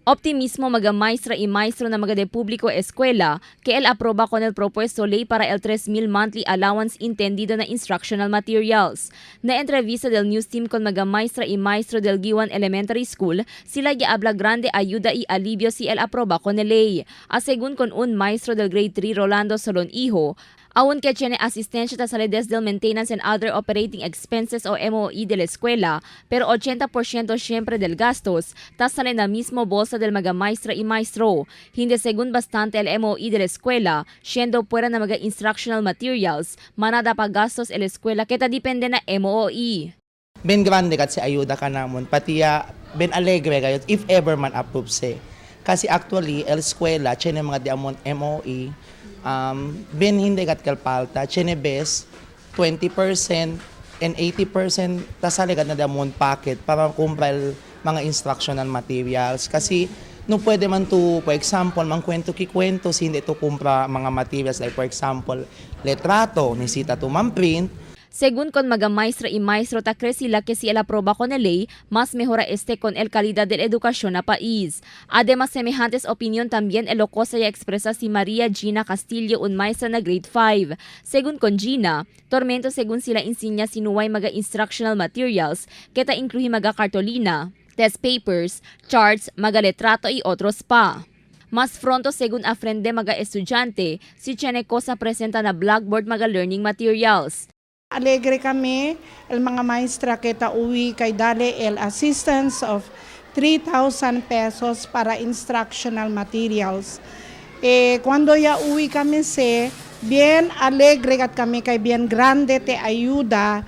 Optimismo mga maestra y maestro na mga de público escuela que el aproba con el propuesto ley para el 3,000 monthly allowance entendido na instructional materials. Na entrevista del news team con mga maestra y maestro del Guiuan Elementary School, sila ya habla grande ayuda y alivio si el aproba con el ley. A según con un maestro del grade 3 Rolando Solon Hijo, aunque tiene asistencia ta sale desde el Maintenance and Other Operating Expenses o MOOE de la escuela, pero 80% siempre del gastos ta sale na mismo bolsa del mga maestra y maestro. Hindi según bastante el MOOE de la escuela, siendo fuera na mga instructional materials, manada pa gastos el escuela que ta depende na MOOE. Ben grande kat si ayuda ka namon pati ya ben alegre kayo if ever man approve se. Kasi actually el escuela chene mga di amon MOOE ben hindi kat kalpalta chene bes 20% and 80% tasali kat na di amon pocket para kumpra el mga instructional materials kasi no pwede man to, for example, mang kwento ki kwento si hindi to kumpra mga materials, like for example letrato nisita to man print. Según con mga maestra y maestro ta cree sila que si el aproba con el ley, más mejora este con el calidad de la educación a país. Además, semejantes opinión también el cosa ya expresa si María Gina Castillo, un maestra na grade 5. Según con Gina, tormento según sila insignia sinuway mga instructional materials, que ta incluye mga cartolina, test papers, charts, mga letrato y otros pa. Mas pronto según afrende mga estudyante, si Chenecosa presenta na blackboard mga learning materials. Alegre kami, el mga maestra kita uwi kay dali el assistance of 3,000 pesos para instructional materials. Eh, cuando ya uwi kami se, bien alegre kat kami kay bien grande te ayuda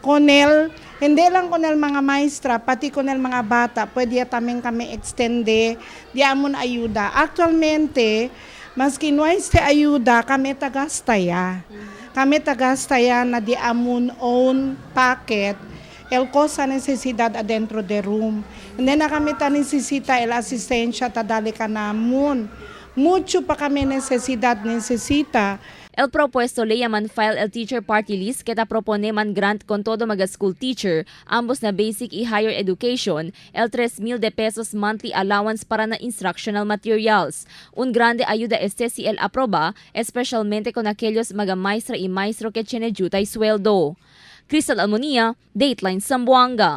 con el, hindi lang con el mga maestra, pati con el mga bata, pwede ya tamen kami extende, di amon ayuda. Actualmente, maski no este ayuda, kami tagastaya. Kami tagastaya na di amon own pocket, el cosa necesidad adentro de room. Hindi na kami ta necesita el asistencia tadali ka namon. Mucho pa kami necesidad necesita. El propuesto ley man file el teacher party list que ta propone man grant con todo mga school teacher, ambos na basic y higher education, el 3,000 de pesos monthly allowance para na instructional materials. Un grande ayuda este si el aproba, especialmente con aquellos mga maestra y maestro que tiene jutay sueldo. Crystal Almonia, Dateline Zamboanga.